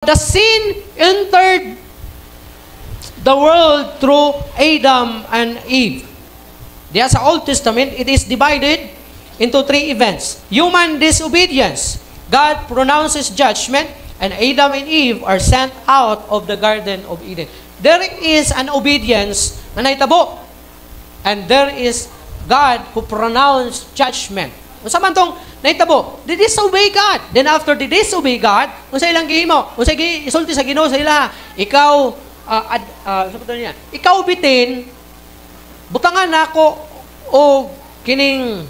The sin entered the world through Adam and Eve. Diya sa Old Testament, it is divided into three events. Human disobedience. God pronounces judgment and Adam and Eve are sent out of the Garden of Eden. There is an obedience na nahitabo. And there is God who pronounced judgment. Unsa man tong nahitabo? They disobey God. Then after they disobey God, unsa ilang gihimo? Unsa isulti sa Ginoo sa ila? Ikaw sa pa niya? Ikaw bitin, butangan nako og kining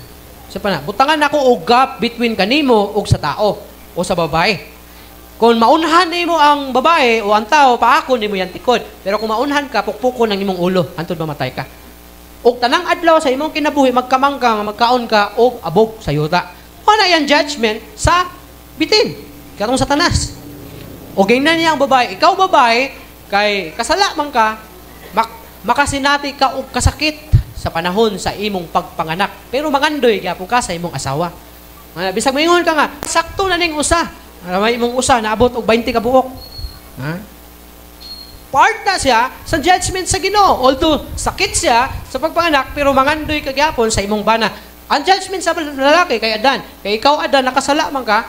sa pa na, butangan nako og gap between kanimo ug sa tao o sa babae. Kung maunhan nimo ang babae o ang tao, paakon nimo yan tikod. Pero kung maunhan ka, pukpukon ang imong ulo hantod mamatay ka. Og tanang adlaw sa imong kinabuhi, magkamang ka, magkaon ka og abog sa yuta. Mao na yan judgment sa bitin katong Satanas. O gingnan niya ang babae, ikaw babae, kay kasala man ka, makasinati ka og kasakit sa panahon sa imong pagpanganak. Pero mangandoy gyapon ka sa imong asawa. Nga, bisag maingon ka nga, sakto na ning usa. May imong usa naabot og 20 ka buok. Ha? Part na siya sa judgment sa Ginoo. Although sakit siya sa pagpanganak, pero mangandoy ka gyapon sa imong bana. Ang judgment sa lalaki kay Adan, kay ikaw Adan, nakasala man ka,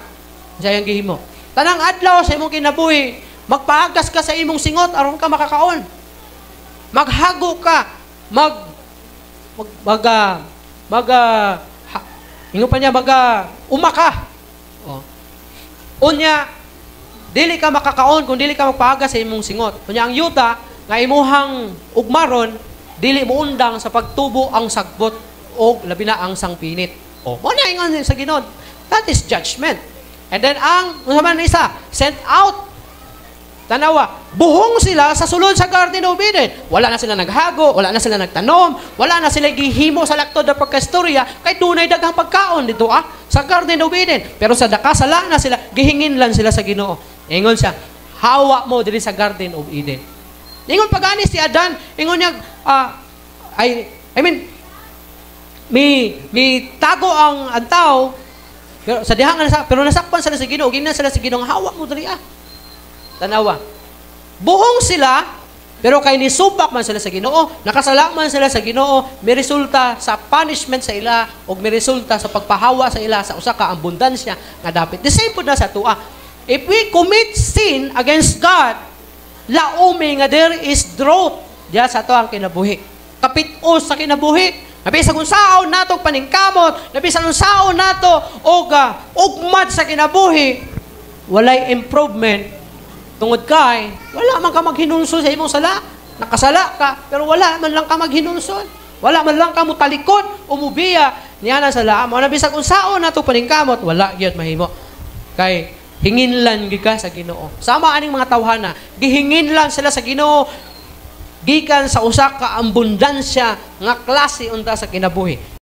siya yung gihimo. Tanang adlaw sa imong kinabuhi, magpaagas ka sa imong singot aron ka makakaon. Maghago ka, mag mag mag ah, mag ah, ha, ingon pa niya mag uma ka. Oh. Unya, dili ka makakaon kung dili ka magpaagas sa imong singot. Unya ang yuta nga imuhang ugmaron, dili mo undang sa pagtubo ang sagbot o labi na ang sangpinit. O, mo na ingon sa Ginoo. That is judgment. And then ang unsa man isa, sent out. Tanawa, buhong sila sa sulod sa Garden of Eden. Wala na sila naghago, wala na sila nagtanom, wala na sila gihimo sa laktod na pagkastorya, kay dunay daghang pagkaon dito sa Garden of Eden. Pero sa nakasala na sila, gihingin lang sila sa Ginoo. Ingon siya, hawa mo diri sa Garden of Eden. Ingon pagani si Adan, ingon niya, I mean, mi tago ang tao, pero sa diha nga pero nasakpan sila sa Ginoo, ginan sila sa Ginoo, hawa mo diri ah. Tanawa. Buhong sila, pero kay nisubak man sila sa Ginoo, nakasala man sila sa Ginoo, may resulta sa punishment sa ila og may resulta sa pagpahawa sa ila sa usa ka abundansya nga dapit. The same pud na sa atoa. If we commit sin against God, laumi nga there is drought diya sa ato ang kinabuhi. Kapit-os sa kinabuhi. Nabisa kung saon nato paningkamot, nabisa kung saon nato og ugmad sa kinabuhi, walay improvement tungod kay wala man ka maghinulsol sa imong sala. Nakasala ka, pero wala man lang ka maghinulsol. Wala man lang ka mutalikod o mubiya niya na sala. Mo na bisag unsaon nato paningkamot, wala gyud mahimo. Kay hinginlan gyud ka sa Ginoo. Sama aning mga tawhana, gihinginlan sila sa Ginoo gikan sa usa ka abundansya nga klase unta sa kinabuhi.